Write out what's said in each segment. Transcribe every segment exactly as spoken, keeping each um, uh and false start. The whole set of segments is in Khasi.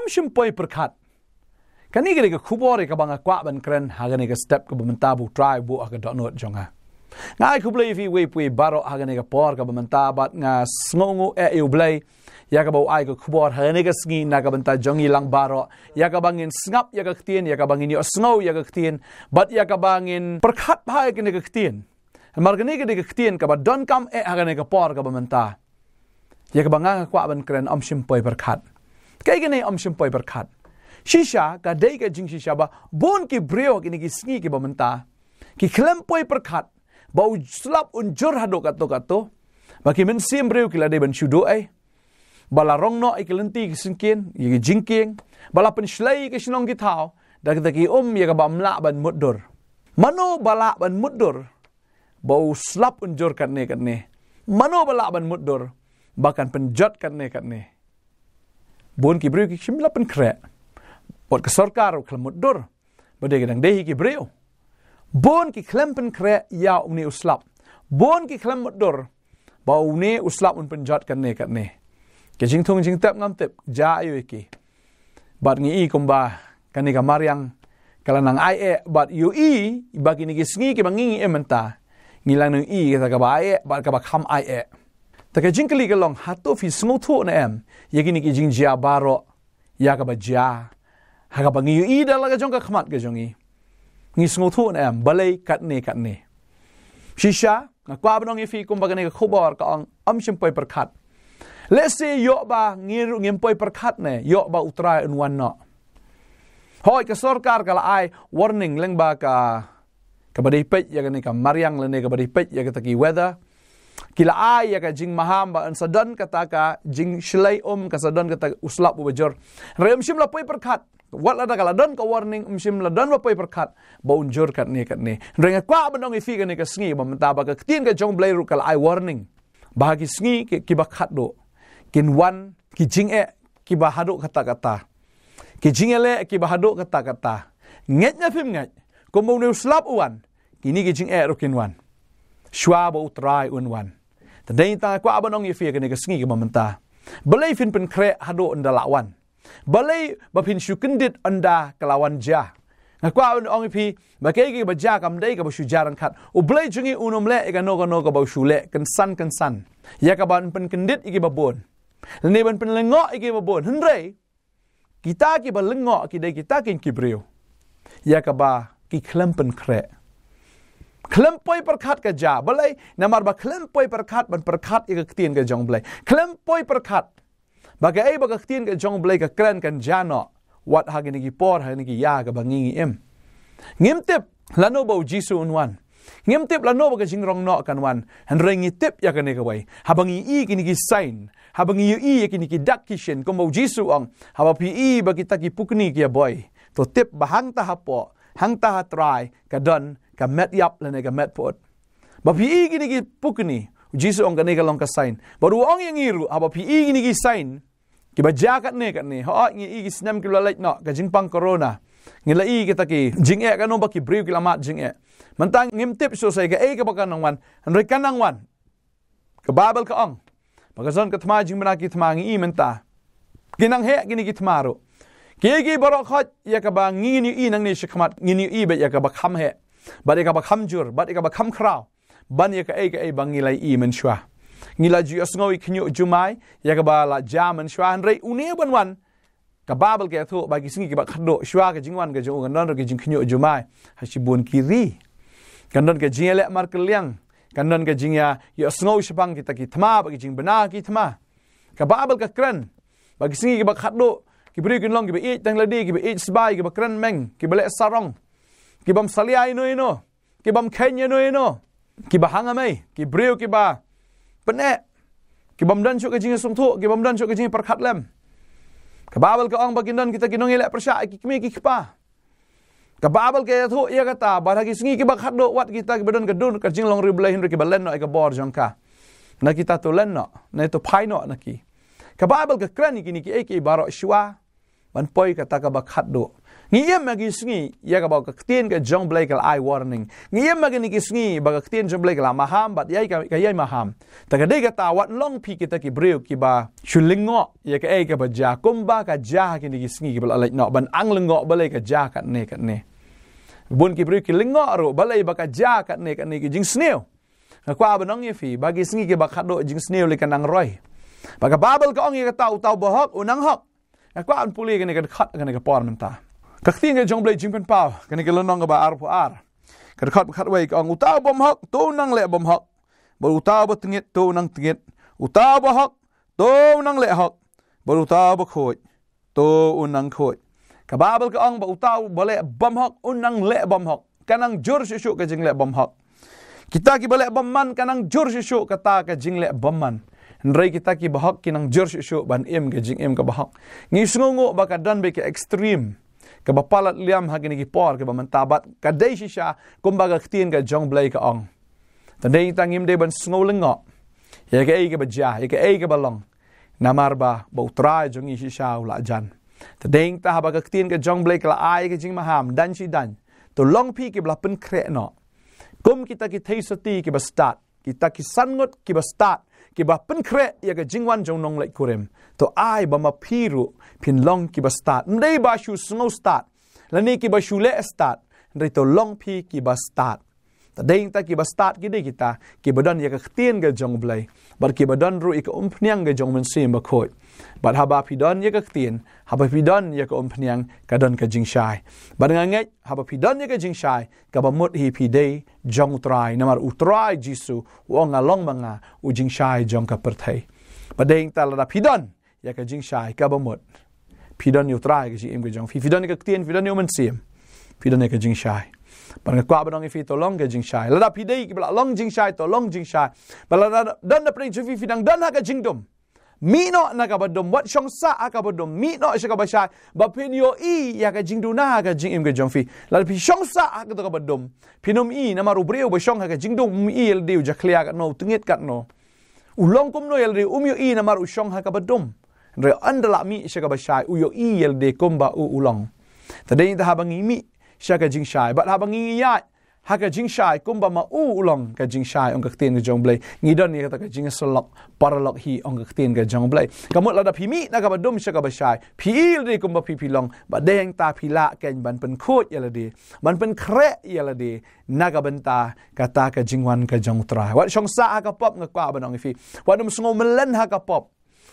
Ym shym poi pyrkhat. Kane ka dei ka khubor ïa kaba nga kwah ban kren ha kane ka step kaba mynta ba U Trai u buh ha ka dohnud jong nga. Nga ai khublei ïa phi iwei pa iwei baroh ha kane ka por kaba mynta bad nga sngewnguh eh ïa U Blei ïa kaba u ai ka khubor ha kane ka sngi na ka bynta jong ngi lang baroh, ïa kaba ngin sngap ïa ka ktien, ïa kaba ngin ïohsngew ïa ka ktien, bad ïa kaba ngin pyrkhat bha ïa kane ka ktien. Namar kane ka dei ka ktien kaba donkam eh ha kane ka por kaba mynta. Ïa kaba nga nga kwah ban kren ym shym poi pyrkhat. Kaei kane ym shym poi pyrkhat? Shisha ka dei ka jingshisha ba bun ki briew ha kine ki sngi kiba mynta ki khlem poi pyrkhat ba u slap un jur haduh katto katto, ba ki mynsiem briew ki la dei ban shu duh ei, ba la rong noh ïa ki lynti ki syngkien, ïa ki jingkieng, ba la pynshlei ïa ki shnong ki thaw da kita ki um ïa kaba ym lah ban mutdur. Mano ba lah ban mutdur ba u slap un jur katne katne? Mano ba lah ban mutdur ba kan pynjot katne katne? Bun ki briew ki shim la pynkhreh. Wat ka sorkar u khlem mutdur ba dei ka dang dei hi ki briew. Bun ki khlem pynkhreh ïa une u slap. Bun ki khlem mutdur ba une u slap un pynjot katne katne. Ka jingthung jingtep ngam tip ja aïu ïa ki. Bad ngi i kumba kane ka mariang ka la nang ai eh bad ïohi ba kine ki sngi kiba ngi ngi im mynta ngi la nang i kata kaba ai eh bad kaba kham ai eh. Ta ka jingkylli ka long, hato phi sngewthuh ne em ïa kine ki jingjia baroh ïa kaba jia ha kaba ngi ïohi da la ka jong ka khmat ka jong ngi? Ngi sngewthuh ne em balei katne katne? Shisha nga kwah ban ong ïa phi kumba kane ka khubor ka ong ym shym poi pyrkhat. Lehse ïoh ba ngi ruh ngim poi pyrkhat ne ïoh ba U Trai un wan noh. Hooid ka sorkar ka la ai warning lyngba ka kaba dei peit ïa kane ka mariang lane kaba dei peit ïa kata ki weather. Ki la ai ïa ka jingmaham ba yn sa don kata ka jingshlei um, ka sa don kata u slap uba jur. Hynrei ym shym la poi pyrkhat. Wat lada ka la don ka warning ym shym la don ba poi pyrkhat ba un jur katne katne. Hynrei nga kwah ban ong ïa phi kane ka sngi ba mynta ba ka ktien ka jong U Blei ruh ka la ai warning ba ha ki sngi ki, kiba khatduh kin wan ki jingeh kiba haduh katta katta. Ki jingeh leh kiba haduh katta katta. Ngeit ne phim ngeit, kumba une u slap u wan, kine ki jingeh ruh kin wan. Shuwa ba U Trai un wan. Te dei tang nga kwah ban ong ïa phi kane ka sngi kaba mynta, balei phin pynkhreh haduh ynda la wan? Balei ba phin shu kyndit ynda ka la wan jia? Nga kwah ban ong ïa phi ba kaei kaei kaba jia kam dei kaba shu jia ryngkat. U Blei jong ngi un ym leh ïa kano kano kaba u shu leh kynsan kynsan ïa kaba yn pynkyndit ïa kiba bun lane ban pynlyngngoh ïa kiba bun. Hynrei kita kiba lyngngoh ki dei kita kin ki briew ïa kaba ki khlem pynkhreh. Khlem poi pyrkhat ka jia. Balei? Namar ba khlem poi pyrkhat ban pyrkhat ïa ka ktien ka jong U Blei. Khlem poi pyrkhat ba kaei ba ka ktien ka jong U Blei ka kren kan jia noh wat ha kine ki por, ha kine ki ïa kaba ngi ngi im. Ngim tip lano ba U Jisu un wan. Ngim tip lano ba ka jingrong noh kan wan. Hynrei ngi tip ïa kane kawei, haba ngi i kine ki sign, haba ngi ïohi ïa kine ki dak ki shin, kumba U Jisu u ong, haba phi i ba kita ki pukni ki ïa boi, to tip ba hangta hapoh, hangta ha trai ka don ka met ïap lane ka met pyut. Ba phi i kine ki pukni, U Jisu u ong kane ka long ka sign. Bad u ong ïa ngi ruh, haba phi i kine ki sign kiba jia katne katne. Hooid ngi i ki snem ki la leit noh, ka jingpang corona, ngi la i kita ki jingeh, kano ba ki briew ki la mad jingeh. Mynta ngim tip shisha kaei kaba kan nang wan, hynrei kan nang wan. Ka Baibl ka ong ba ka don ka thma jingbna ki thma, ngi i mynta. Ki nang heh kine ki thma ruh. Kiei kiei baroh khoit ïa kaba ngi ngin ïohi nangne shakhmat, ngin ïohi bad ïa kaba kham heh, bad ïa kaba kham jur, bad ïa kaba kham khraw ban ïa kaei kaei ba ngi la i mynshuwa. Ngi la ju ïohsngew ïa ki khynñiuh jumai ïa kaba la jia mynshuwa, hynrei une ban wan, ka Baibl ka ïathuh ba ki sngi kiba khatduh shuwa ka jingwan ka jong u kan don ruh ki jingkhynñiuh jumai ha shibun ki ri. Kan don ka jingïaleh markylliang, kan don ka jingïa, ïohsngew shaphang kita ki thma bad ki jingbna ki thma. Ka Baibl ka kren ba ki sngi kiba khatduh ki briew kin long kiba ïeit tang lade, kiba ïeit sbai, kiba kren meng, kiba leh sarong, kibym salia ïano ïano, kibym kheiñ ïano ïano, kiba hangamei, ki briew kiba pyneh, kibym don shuh ka jingïasngewthuh, kibym don shuh ka jingïapyrkhat lem. Ka Baibl ka ong ba kin don kita ki nongïaleh pyrshah ïa ki kmie ki kpa. Ka Baibl ka ïathuh ïa kata ba ha ki sngi kiba khatduh wat kita kiba don ka dur ka jinglong riewblei, hynrei kiba len noh ïa ka bor jong ka, na kita to len noh, na to phai noh na ki. Ka Baibl ka kren ïa kine kiei kiei baroh shuwa. ban poi kata kaba khatduh. Ngi im ha ki sngi ïa kaba ka ktien ka jong U Blei ka la ai warning. Ngi im ha kine ki sngi ba ka ktien jong U Blei ka la maham bad ïai ka, ka ïai maham. Ta ka dei kata wat long phi kita ki briew kiba shu lyngngoh ïa kaei kaba jia kumba ka jia ha kine ki sngi kiba la leit noh, ban ang lyngngoh balei ka jia katne katne. Bun ki briew ki lyngngoh ruh balei ba ka jia katne katne ki jingsniew. Nga kwah ban ong ïa phi ba ki sngi kiba khatduh jingsniew lei ka nang roi. Ba ka Baibl ka ong ïa kata, uta uba hok u nang hok. Nga kwah ban pule kane ka dkhot kane ka por mynta. Ka ktien ka jong U Blei Jingpynpaw kane ka lynnong kaba arphew ar, ka dkhot ba khatwei ka ong, uta u bym hok to u nang leh bym hok, bad uta uba tngit to u nang tngit, uta uba hok to u nang leh hok, bad uta uba khuid to u nang khuid. Ka Baibl ka ong ba uta uba leh bym hok u nang leh bym hok. Ka nang jur shuh shuh ka jingleh bym hok. Kita kiba leh bymman ka nang jur shuh shuh kata ka jingleh bymman. Hynrei kita kiba hok ki nang jur shuh shuh ban im ka jingim kaba hok. Ngi sngewnguh ba ka don beit ka extreme kaba palat liam ha kine ki por kiba mynta, bad ka dei shisha kumba ka ktien ka jong U Blei ka ong. Te dei ngi ta ngim dei ban sngew lyngngoh ïa kaei kaba jia, ïa kaei kaba long. Namar ba, ba U Trai jong ngi shisha u la jan. Te dei ngi ta haba ka ktien ka jong U Blei ka la ai ka jingmaham dan shi dan, to long phi kiba la pynkhreh noh. Kum kita ki theisotti kiba stad, kita ki san ngut kiba stad, kiba pynkhreh ïa ka jingwan jong u nongleit kurim. To ai ba ma phi ruh phin long kiba stad. Ym dei ba shu sngew stad lane kiba shu leh stad, hynrei to long phi kiba stad. Ta dei ngi ta kiba stad ki dei kita kiba don ïa ka ktien ka jong U Blei, bad kiba don ruh ïa ka umphniang ka jong U Mynsiem Bakhuid. Bad haba phi don ïa ka ktien, haba phi don ïa ka umphniang, ka don ka jingshai. Bad nga ngeit haba phi don ïa ka jingshai, kaba mut hi phi dei jong U Trai, namar U Trai Jisu u ong, nga long ma nga u jingshai jong ka pyrthei. Bad dei ngi ta lada phi don ïa ka jingshai kaba mut, phi don ïa U Trai ka jingim ka jong phi, phi don ïa ka ktien, phi don ïa U Mynsiem, phi don ïa ka jingshai. Bad nga kwah ban ong ïa phi to long ka jingshai. Lada phi dei kiba la long jingshai, to long jingshai. Bad lada don na pdeng jong phi, phi dang don ha ka jingdum, mih noh na kaba dum, wat shong sah ha kaba dum, mih noh sha kaba shai, ba phin ïohi ïa ka jingduna ha ka jingim ka jong phi. Lada phi shong sah ha kata kaba dum, phin ym i, namar u briew ba shong ha ka jingdum um i ïa lade u jakhlia katno, u tngit katno, u long kumno ïa lade, um ïohi namar u shong ha kaba dum. Hynrei ynda la mih sha kaba shai u ïohi ïa lade kumba u u long. Ta dei ngi ta haba ngi mih sha ka jingshai bad haba ngi ïaid ha ka jingshai kumba ma u u long ka jingshai, ong ka ktien ka jong U Blei, ngi don ïa kata ka jingsyllok paralok hi, ong ka ktien ka jong U Blei. Ka mut lada phi mih na kaba dum sha kaba shai, phi i ïa lade kumba phi phi long, bad dei ngi ta phi lah kein ban pynkhuid ïa lade, ban pynkhreh ïa lade na ka bynta kata ka jingwan ka jong U Trai. Wat shong sah ha ka pop, nga kwah ban ong ïa phi. Wat nym sngew mlien ha ka pop.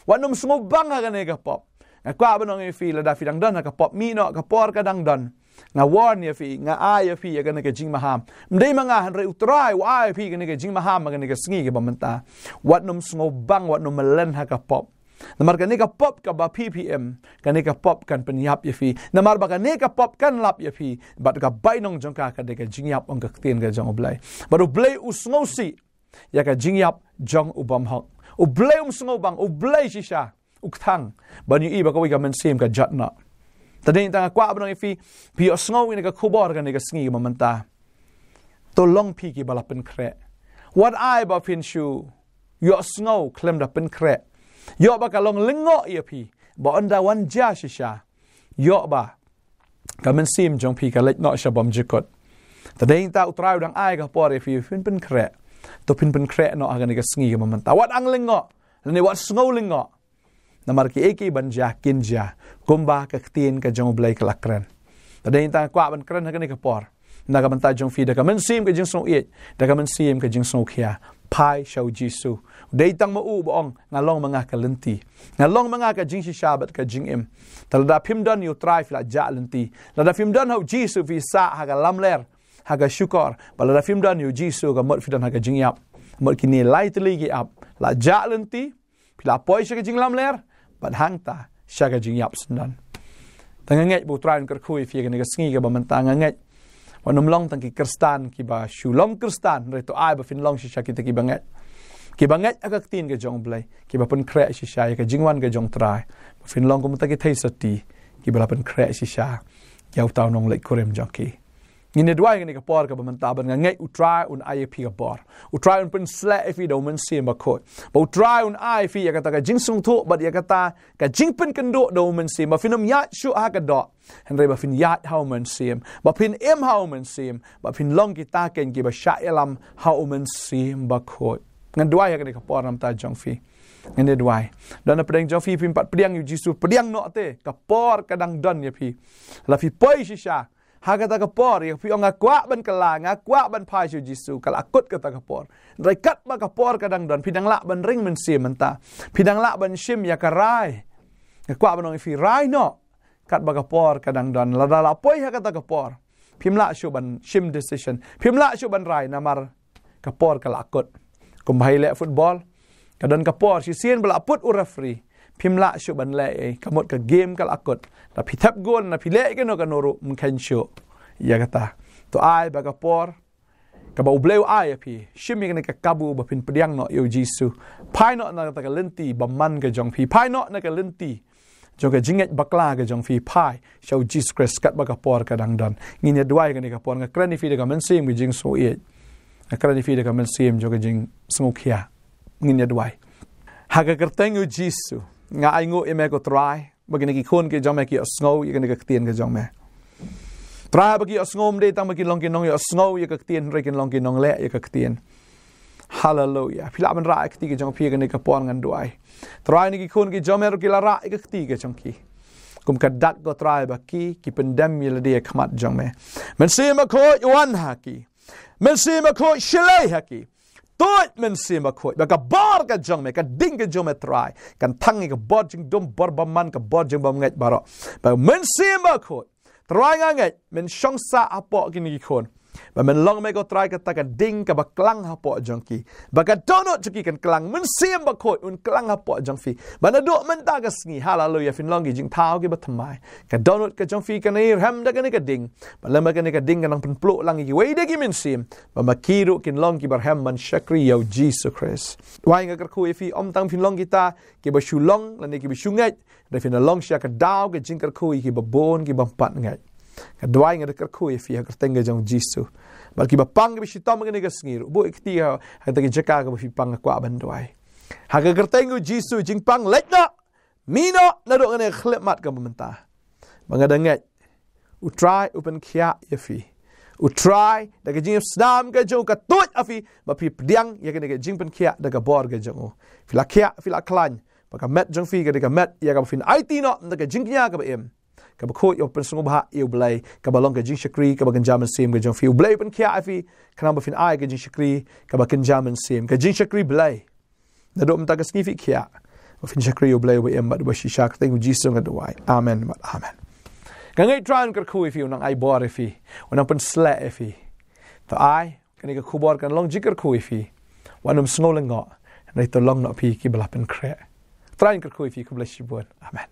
Wat nym sngew bang ha kane ka pop. Nga kwah ban ong ïa phi, lada phi dang don ha ka pop, mih noh, ka por ka dang don. Nga warn ïa phi, nga ai ïa phi ïa kane ka jingmaham. Ym dei ma nga, hynrei U Trai u ai ïa phi kane ka jingmaham ha kane ka sngi kaba mynta. Wat nym sngew bang, wat nym mlien ha ka pop. Namar kane ka pop kaba phi phi im, kane ka pop kan pynïap ïa phi. Namar ba kane ka pop kan lap ïa phi, bad ka bainong jong ka ka dei ka jingïap, ong ka ktien ka jong U Blei. Bad U Blei u sngewsih ïa ka jingïap jong u bymhok. U Blei um sngew bang, U Blei shisha u kthang ban ïohi ba kawei ka mynsiem ka jot noh. Ta dei ngi ta, nga kwah ban ong ïa phi, phi ïohsngew ïa kane ka khubor kane ka sngi kaba mynta. To long phi kiba la pynkhreh. Wat ai ba phin shu ïohsngew khlem da pynkhreh. Ïoh ba ka long lyngngoh ïa phi ba ynda wan jia shisha, ïoh ba ka mynsiem jong phi ka leit noh sha bymjukut. Ta dei ngi ta, U Trai u dang ai ka por ïa phi, phin pynkhreh. To phin pynkhreh noh ha kane ka sngi kaba mynta. Wat ang lyngngoh lane wat sngew lyngngoh. Namar kiei kiei ban jia kin jia kumba ka ktien ka jong U Blei ka la kren. Ta dei ngi ta, nga kwah ban kren ha kane ka por na ka bynta jong phi da ka mynsiem ka jingsngewïeit, da ka mynsiem ka jingsngewkhia. Phai sha U Jisu. U dei tang ma u ba ong, nga long ma nga ka lynti, nga long ma nga ka jingshisha bad ka jingim. Ta lada phim don ïa U Trai, phi la jah lynti. Lada phim don ha U Jisu, phi sah ha ka lamler, ha ka shukor. Bad lada phim don ïa U Jisu, ka mut phi don ha ka jingïap. Mut kine lai tylli ki ap. La jah lynti, phi la poi sha ka jinglamler, bad hangta sha ka jingïap syndon. Ta nga ngeit ba U Trai un kyrkhu ïa phi ha kane ka sngi kaba mynta. Nga ngeit wat nym long tang ki Khristan kiba shu long Khristan, hynrei to ai ba phin long shisha kita kiba ngeit, kiba ngeit ha ka ktien ka jong U Blei, kiba pynkhreh shisha ïa ka jingwan ka jong U Trai. Ba phin long kum kita ki theisotti kiba la pynkhreh shisha ïa uta u nongleit kurim jong ki. Ngin ïa duwai kane ka por kaba mynta ban nga ngeit U Trai un ai ïa phi ka bor. U Trai un pynsleh ïa phi da U Mynsiem Bakhuid. Ba U Trai un ai ïa phi ïa kata ka jingsngewthuh bad ïa kata ka jingpynkynduh da U Mynsiem. Ba phin ym ïaid shuh ha ka doh. Hynrei ba phin ïaid ha U Mynsiem. Ba phin im ha U Mynsiem. Ba phin long kita keiñ kiba shah ïalam ha U Mynsiem Bakhuid. Ngan duwai ïa kane ka por namar jong phi. Ngan ïa duwai. Don na pdeng jong phi phim pat pdiang ïa U Jisu, pdiang noh te. Ka por ka dang don ïa phi. La phi poi shisha ha kata ka por, ïa phi ong nga kwah ban kylla, nga kwah ban phai sha U Jisu, ka la kut kata ka por. Hynrei katba ka por ka dang don, phi dang lah ban ring mynsiem mynta. Phi dang lah ban shim ïa ka rai. Nga kwah ban ong ïa phi rai noh. Katba ka por ka dang don, lada la poi ha kata ka por, phim lah shuh ban shim decision. Phim lah shuh ban rai namar ka por ka la kut. Kumba ha i leh football, ka don ka por shisien ba la put u referee. Phim lah shuh ban leh ei, ka mut ka game ka la kut. Na phi thep goal, na phi leh kano kano ruh, ym kheiñ shuh ïa kata. To ai ba ka por kaba U Blei u ai ïa phi, shim ïa kane ka kabu ba phin pdiang noh ïa U Jisu. Phai noh na kata ka lynti bymman ka jong phi. Phai noh na ka lynti jong ka jingngeit bakla ka jong phi, phai sha U Jisu Khrist katba ka por ka dang don. Ngin ïa duwai kane ka por, nga kren ïa phi da ka mynsiem ka jingsngewsih. Nga kren ïa phi da ka mynsiem jong ka jingsngewkhia. Ngin ïa duwai. Ha ka kyrteng U Jisu, nga ainguh ïa me ko Trai, ba kine ki khun ki jong me ki ïohsngew ïa kane ka ktien ka jong me. Trai, ba ki ïohsngew ym dei tang ba ki long ki nongïohsngew ïa ka ktien, hynrei ki long ki nongleh ïa ka ktien. Haleluya. Phi lah ban rah ïa ka kti ka jong phi ha kane ka por, ngan duwai. Trai, kine ki khun ki jong me ruh ki la rah ïa ka kti ka jong ki. Kum ka dak ko Trai, ba ki, ki pyndem ïa lade ha khmat jong me. Mynsiem Bakhuid, wan ha ki. Mynsiem Bakhuid, shlei ha ki. Tuid Mynsiem Bakhuid, ba ka bor ka jong me, ka ding ka jong me Trai, kan thang ïa ka bor jingdum, bor bymman, ka bor jingbymngeit baroh. Ba Mynsiem Bakhuid, Trai, nga ngeit men shong sah hapoh kine ki khun. Ba men long me ko Trai kata ka ding kaba klang hapoh jong ki. Ba ka dohnud jong ki kan klang, Mynsiem Bakhuid un klang hapoh jong phi. Ba naduh mynta ka sngi, haleluya, phin long ki jingthaw kiba thymmai. Ka dohnud ka jong phi kan ïarem da kane ka ding. Ba lem ba kane ka ding kan nang pynpluh lang ïa kiwei de ki mynsiem. Ba ma ki ruh kin long kiba rhem ban shakri ïa U Jisu Khrist. Wai, nga kyrkhu ïa phi, ym tang phin long kita kiba shu long lane kiba shu ngeit, hynrei phin da long sha ka daw ka jingkyrkhu ïa kiba bun, kiba ym pat ngeit. Nga duwai, nga da kyrkhu ïa phi ha ka kyrteng ka jong U Jisu. Bad kiba pang kiba shitom ha kane ka sngi ruh, buh ïa ka kti ha kata ka jaka kaba phi pang, nga kwah ban duwai. Ha ka kyrteng U Jisu, jingpang leit noh. Mih noh naduh kane ka khyllipmat kaba mynta. Ba nga da ngeit U Trai u pynkhiah ïa phi. U Trai da ka jingïasam ka jong u ka tuid ha phi, ba phi pdiang ïa kane ka jingpynkhiah da ka bor ka jong u. Phi la khiah, phi la khlaiñ ba ka met jong phi ka dei ka met ïa kaba phin aiti noh da ka jingkñia kaba im, kaba khuid, ïa u pynsngewbha ïa U Blei, kaba long ka jingshakri kaba kynja mynsiem ka jong phi. U Blei u pynkhiah ïa phi khnang ba phin ai ka jingshakri kaba kynja mynsiem, ka jingshakri Blei. Naduh mynta ka sngi phi khiah ba phin shakri ïa U Blei uba im bad uba shisha. Kyrteng U Jisu nga duwai. Amen bad amen. Nga ngeit Trai un kyrkhu ïa phi, un nang ai bor ïa phi, un nang pynshlur ïa phi. To ai kane ka khubor kan long jingkyrkhu ïa phi. Wat nym sngew lyngngoh, hynrei to long noh phi kiba la pynkhreh. Trai un kyrkhu ïa phi, khublei shibun. Amen.